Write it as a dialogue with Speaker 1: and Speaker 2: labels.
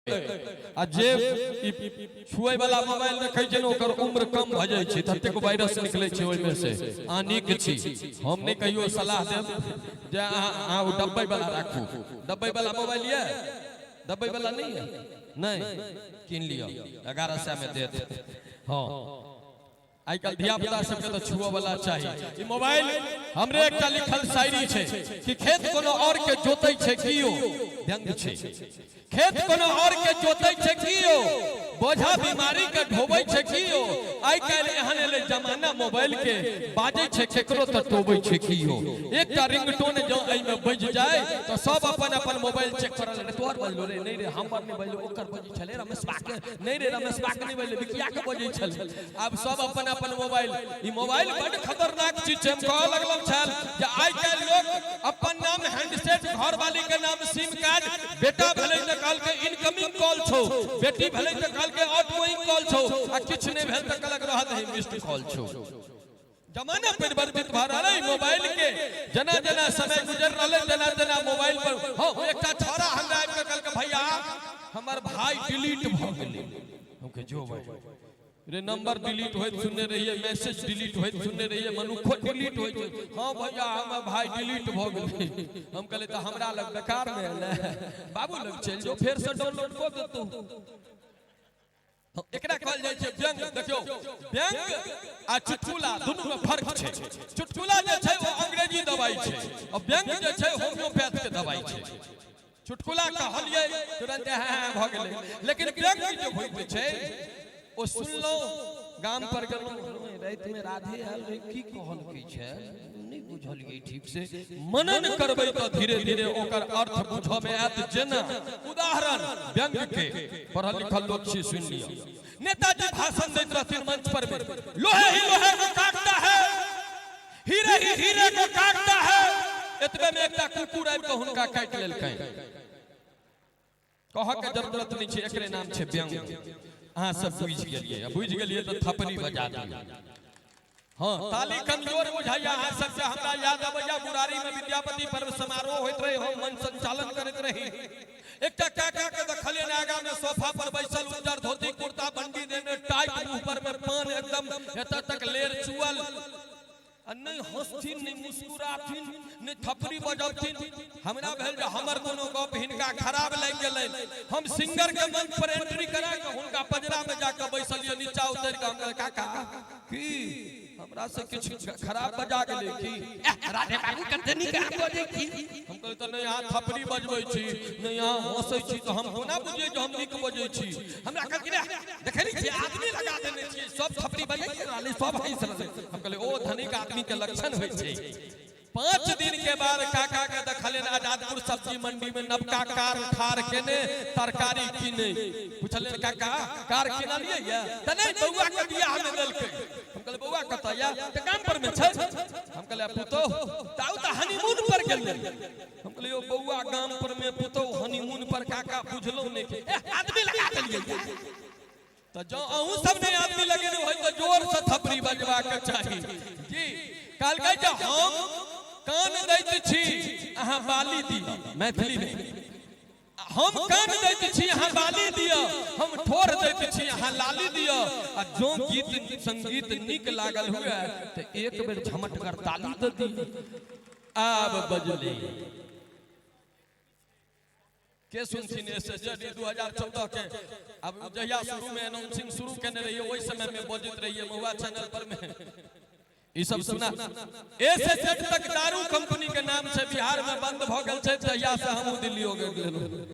Speaker 1: आ जे ई छुए वाला मोबाइल रखै छै ने, ओकर उम्र कम भऽ जाइ छै, ततेक वायरस निकलै छै ओहिमे से। अहाँ नीक छी, हम नहि कहियो सलाह देब जे अहाँ अहाँ ओ डब्बै वाला राखू। डब्बै वाला मोबाइल यऽ? डब्बै वाला नहि यऽ? नहि कीन लिअ, 1100 मे देत। हँ, आइ काल्हि धिया पुता सबके तऽ छुअ वाला चाही ई मोबाइल। हमरे एकटा लिखल शायरी छै कि खेत कोनो और के जोतै छै कियो, व्यंग छै। खेत कोनो और के जोतै छै कियो, बोझा बीमारी के ढोबै छै कियो। आइ काल्हि एहन एलै जमाना मोबाइल के, बाजै छै केकरो तऽ टोबै छै कियो। एकटा रिंगटोन जँ एहिमे बजि जाय तऽ सब अपन अपन मोबाइल चेक करल। रे तोहर बजलो रे? नहि रे, हमर नहि बजलो, ओकर बजै छलै, रमेशबा के। नहि रे, रमेशबा के नहि बजलै, बिकिया के बजै छलै। आब सब अपन अपन मोबाइल। ई मोबाइल बड खतरनाक चीज छै। हम कहऽ लगलहुँ छल जे आइ काल्हि लोक अपन नाम हैंडसेट, घरवाली के नाम सिम कार्ड। बेटा भेलै तऽ कहलकै इनकमिंग कॉल छौ, बेटी भेलै तऽ कहलकै आउटगोइंग कॉल छौ, आ किछु नहि भेल तऽ कहलक रहत है मिस्ड कॉल छौ। जमाना परिवर्तित भऽ रहल है मोबाइल के। जेना जेना समय गुजर रहलै, तेना तेना मोबाइल पर। हँ, एकटा छौड़ा हमरा आबि कऽ कहलकै, भैया, हमर भाय डिलीट भऽ गेलै। हम कहे, जो भाई रे, नंबर डिलीट होइत सुनने रहिए, मैसेज डिलीट होइत सुनने रहिए, मनुखो डिलीट होइत छै? हँ भैया, हमर भाय डिलीट भऽ गेलै। हम कहलियै, तऽ हमरा लग बेकार मे एलै, बाबू लग चलि जो, फेरसँ डाउनलोड कऽ देतौ। एकरा कहल जाइ छै व्यंग। देखियौ, व्यंग आ चुटकुला दुनू मे फर्क छै। चुटकुला जे छै ओ अंग्रेजी दवाई छै आ व्यंग जे छै होम्योपैथ के दवाई छै। चुटकुला कहलियै, तुरंत हँ हँ भऽ गेलै, लेकिन व्यंग जे होइत छै ओ सुनलहुँ, गाम पर गेलहुँ, रातिमे राधे आयल रहै, की कहलकै छै नहि बुझलियै ठीक से। मनन करबै तऽ धीरे धीरे ओकर अर्थ बुझऽ मे आयत। जेना उदाहरण व्यंग के, पढ़ल लिखल लोक छी, सुनि लिअ। नेताजी भाषण दैत रहथिन मंच पर में, लोहे ही लोहे को काटता है, हीरे ही हीरे को काटता है। एतबे में एकटा कुकुर आबि कऽ हुनका काटि लेलकै। कहऽ के जरूरत नहि छै, एकरे नाम छै व्यंग। अहाँ सब बुझि गेलियै? बुझि गेलियै तऽ थपड़ी बजा दियौ। हँ, ताली कमजोर बुझाइया अहाँ सबके। हमरा याद अबैया, बुरारी में विद्यापति पर्व समारोह होइत रहे, हम मंच संचालन करैत रही। एकटा काका के देखलियनि आगा में सोफा पर बैसल, उज्जर धोती कुर्ता, बंडी देने, टाइट, मुंह पर में पान, एकदम एतऽ तक लेर चुअल, आ नहि हँसथिन, नहि मुस्कुराथिन, नहि थपड़ी बजबथिन। हमरा भेल जे हमर कोनो गप हिनका खराब लागि गेलनि। हम सिंगर के मंच पर एंट्री करा के हुनका पजरा में जाके बैसलियै। नीचा उतरि के हम कहलियै, काका, की हमरा से किछु खराब बजा गेलै की? राधे बाबू कते नीक अहाँ बजै छी। हम कहलियै, तऽ नहि अहाँ थपड़ी बजबै छी, नहि अहाँ हँसै छी, तऽ हम कोना बुझियै जे हम नीक बजै छी? हमरा कहलखिन, देखै नहि छियै, आदमी लगा देने छियै, सब थपड़ी बजै रहलै, सब हँसि रहलै। हम कहलियै, ओ धनिक आदमी के लक्षण होइ छै। 5 दिन के बाद काका के देखलियनि आजादपुर सब्जी मंडी में नवका कार ठार केने, तरकारी किने। पुछलियनि, काका, कार किनलियै ये? तऽ नहि, बौआ के बियाह में देलकै। हम कहलियै, बौआ कतऽ ये? तऽ गाम पर में छै। हम कहलियै, पुतोह तऽ आउ तऽ हनीमून पर गेलै। हम कहलियै, यौ, बौआ गाम पर में, पुतोह हनीमून पर, काका बुझलहुँ नहि के आदमी लगा देलियै। तऽ जँ अहूँ सब नहि आदमी लगेने होइ तऽ जोरसँ थपड़ी बजबाक चाही जी। कहलकै जे हम कान दैत छी, अहाँ बाली दिअ। मैथिलीमे, हम कान दैत छी, अहाँ बाली दिअ, हम ठोर दैत छी, अहाँ लाली दिअ, आ जँ गीत संगीत नीक लागल हुए तऽ एक बेर झमटगर ताली दऽ दिअ। आब बजली के सुनथिन? एस एस जेड 2014 के। अब जहिया शुरू में अनाउंसिंग शुरू केने रहिए, ओहि समय में बजैत रहिए महुआ चैनल पर में। ई सब सुना, एस एस जेड तक दारू कंपनी के नाम से बिहार में बंद भ गेल छै, तहिया से हमहूँ दिल्ली हो गेलहुँ।